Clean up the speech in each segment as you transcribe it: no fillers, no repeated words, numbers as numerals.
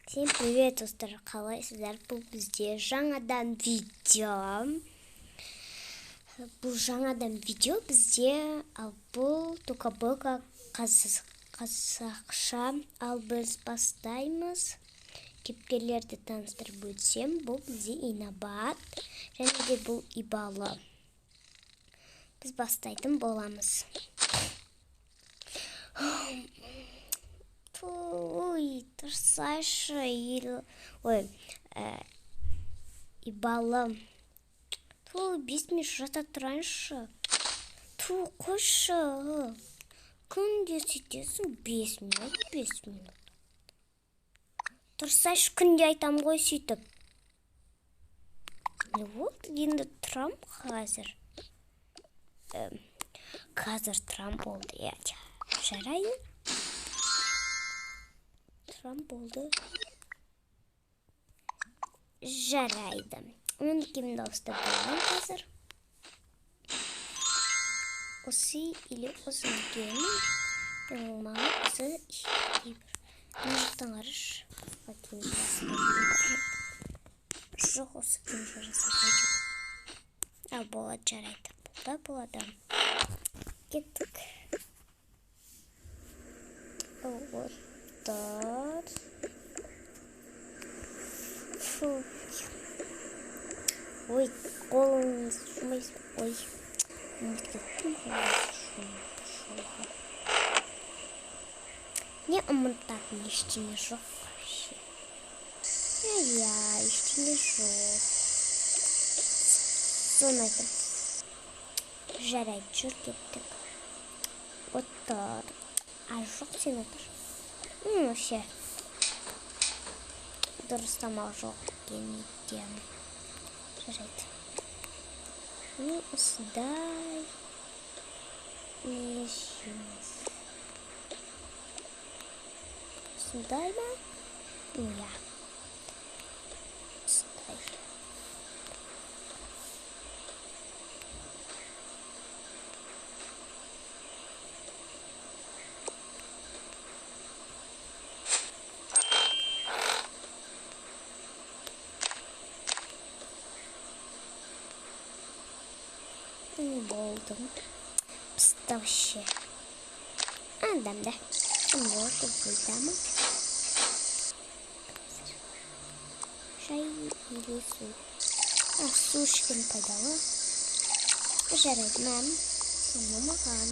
Всем привет, достар, қалайсыздар? Бұл бізде жаңадан видео. Бұл жаңадан видео бізде, ал бұл Тока Бока қазақша. Ал біз бастаймыз. Кейіпкерлерді таныстырып өтсем, бұл бізде Инабат және де бұл Ибалы. Біз бастайтын боламыз. Ой, тұрсайшы, ой, Ибалы. Ту, 5 минут жата тұрайыншы. Ту, қойшы. Күнде сөйтесің, 5 минут, 5 минут. Тұрсайшы, күнде айтам ғой сөйтіп. Не болды, енді тұрам қазір. Қазір тұрам болды, иә. Жарайды. Тұрам болды. Жарайды. Мен киімді ауыстырып алайын қазір. Осы или осыны киемін. Маған осы кейбір. Мына жақтан қарашы. Жоқ, осы киім жарасады. А, болады, жарайды. Болды, болады. Кеттік. Вот так. Фу. Ой, қолыңыз жумайсыз. Ой, ұмытып кеттім қолыңызды. Не ұмытатын ештеңе жоқ вообще. Иә, ештеңе жоқ. Соны айтып. Жарайды, жүр кеттік. Отыр. А, жоқ, сен отыр. Вообще. Дұрыс тамақ жоқ екен үйде. Жарайды. Ну, осындай не жейміз. Осындай ма? Иә. Осындай. Болдым. Пісті вообще. Адамда. Болды, бұйдамын. Шай или су. А, су ішкен пайдалы. Жарайды, мәм. Соны маған.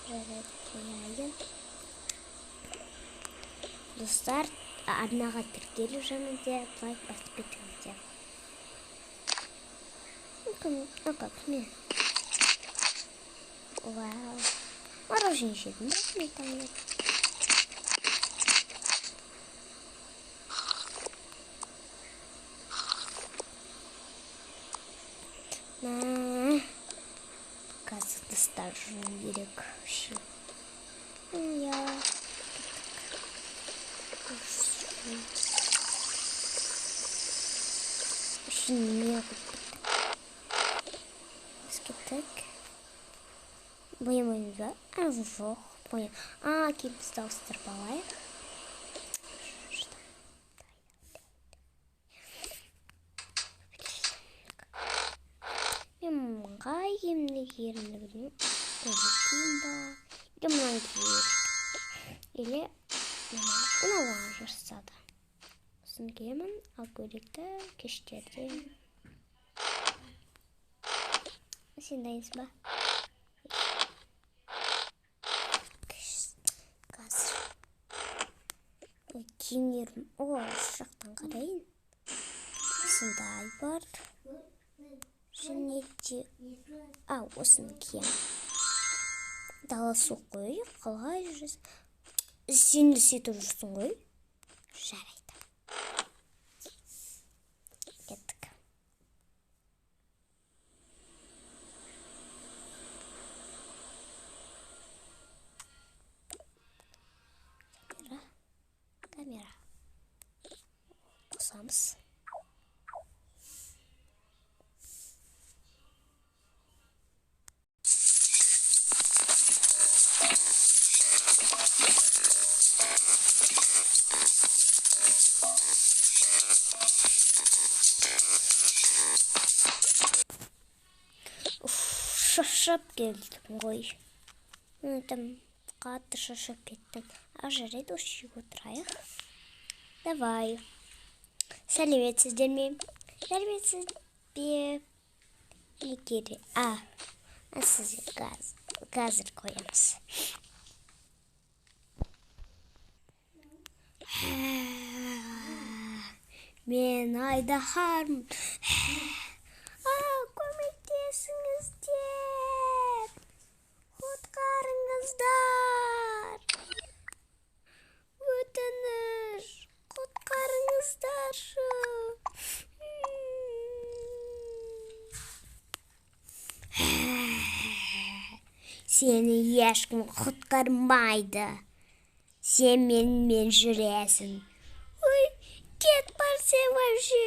Жарайды, қояйын. Достар, арнаға тіркелу және де лайк басып кетіңіздер. Ну как, мен. Вау. Мороженое жедім, бірақ мен таңертең. Қазір ыдыстар жуу керек вообще. Иә. Вообще не қылып кеттік. Боямаймыз ба? А, жоқ. А, киімімізді ауыстырып алайық. Мен қай киімді киерімді білмеймін. Көйлек киейін ба? Или мынаны киейін. Или мынау маған жарасады. Осыны киемін, ал көйлекті кештерде. Сен дайынсың ба? Қазір. Ой, киімдерім. О, осы жақтан қарайын. Осындай бар. Және де... А, осыны киемін. Дала суық қой, қалай жүрсің? Сен де сөйтіп жүрсің ғой. Жарайды. Кеттік. Камера. Қосамыз. Шаршап келдім ғой. Там қатты шаршап кеттім. А жарайды, осы жерге отырайық. Давай. Сәлеметсіздер ме? Сәлеметсіз бе? Не керек? А, сізге қазір қоямыз. Мен айдаһармын. Көмектесіңіздер! Құтқарыңыздар! Өтініш! Құтқарыңыздаршы! Сені ешкім құтқармайды. Сен менімен жүресің. Ой, кет бар сен вообще.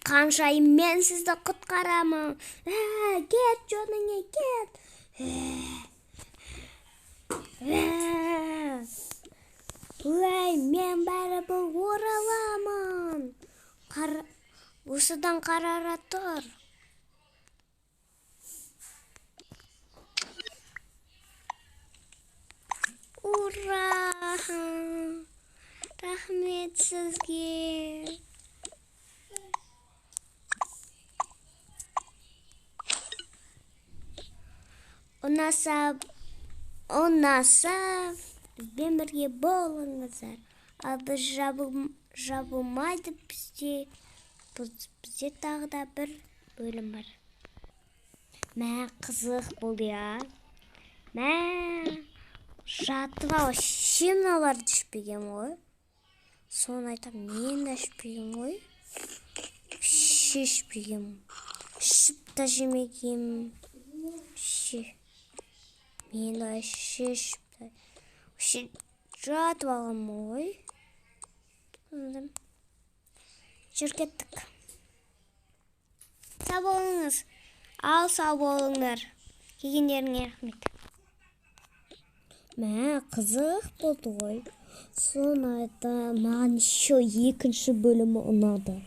Қаншайым, мен сізді құтқарамын. Кет, жоныңа кет. Ой, мен бәрібір ораламын. Осыдан қарара тұр. Ура! Рахмет сізге. Ұнаса бізбен бірге болыңыздар. Ал біз жабылмайды, бізде тағы да бір бөлім бар. Мә, қызық болды я. Мә, жатып ал, вообще мыналарды ішпеген ғой. Соны айтам, мен де ішпеген ғой. Вообще ішпеген. Ішіп та жемеген. Вообще. Мен де вообще ішіп та. Вообще жатып алғанмын ғой. Жүр кеттік. Сау болыңыз. Ал сау болыңдар. Келгендеріңе рахмет. Мә, қызық болды ғой. Соны айтам, маған еще екінші бөлімі ұнады.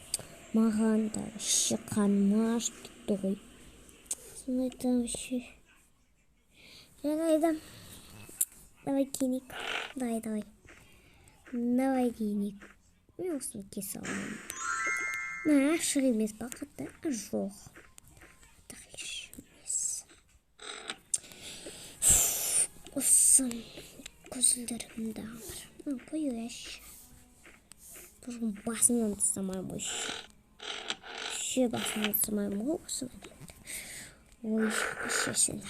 Маған да вообще қарным ашып кетті ғой. Соны айтам, вообще. Жарайды. Давай киінейік. Давай, давай. Давай киінейік. Мен осыны кесе аламын. Мә, ашық емес па қатты? Жоқ. Қатты емес. Осы көзілдірігімді бар. Қояйыншы. Бұның басынан тастамаймын ғой. Вообще басынан тастамаймын ғой осы. Ой, вообще.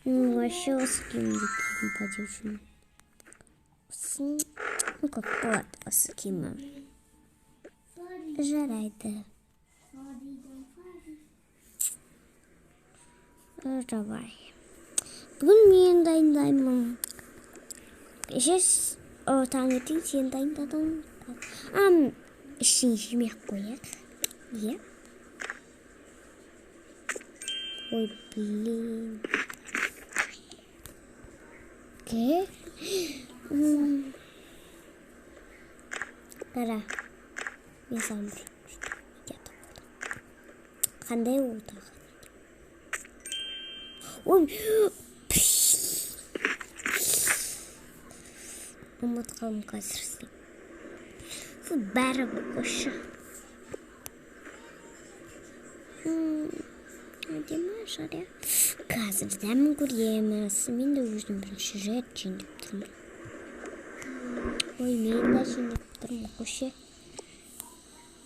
Вообще осы киімді киіп подержим. Ну как болады осы киімі. Жарайды. Давай. Бүгін мен дайындаймын. Кеше таңертең сен дайындадың. Ішін жемей ақ қояйық. Иә. Ой, блин. Окей. Қара. Мен саған бір идея тауып алдым. Қандай ол тағы? Ой, ұмытып қалдым қазір. Фу, бәрібір қойшы. Әдемі шығар, иә? Қазір дәмін көреміз. Мен де өзім бірінші рет жейін деп тұрмын. Ой, мен де жейін деп тұрмын, қойшы.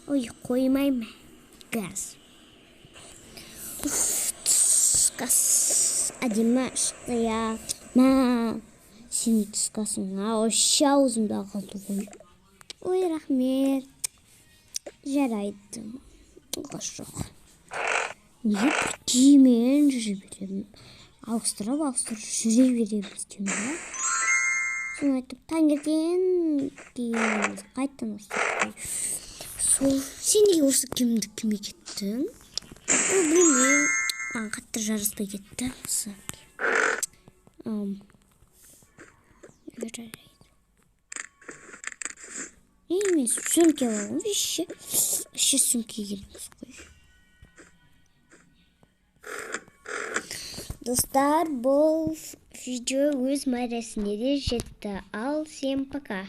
Ой, қоймаймын. Газ. Газ. Әдемі шықты, иә. Мә, сенің тұсқасың, вообще аузымда қалды ғой. Ой, рахмет. Жарайды. Жоқ. Неге бір киіммен жүре беремін? Ауыстырып, ауыстырып жүре береміз деймін, иә? Соны айтып, таңертең киеміз, қайтадан ауыстырып. Сол, сен неге осы киімді кимей кеттің? Ой, білмеймін. Маған қатты жараспай кетті осы. Жарайды. И мен сөмке аламын ғой еще. Еще сөмке керек емес қой. Достар, бұл видео өз мәресіне де жетті. Ал всем пока.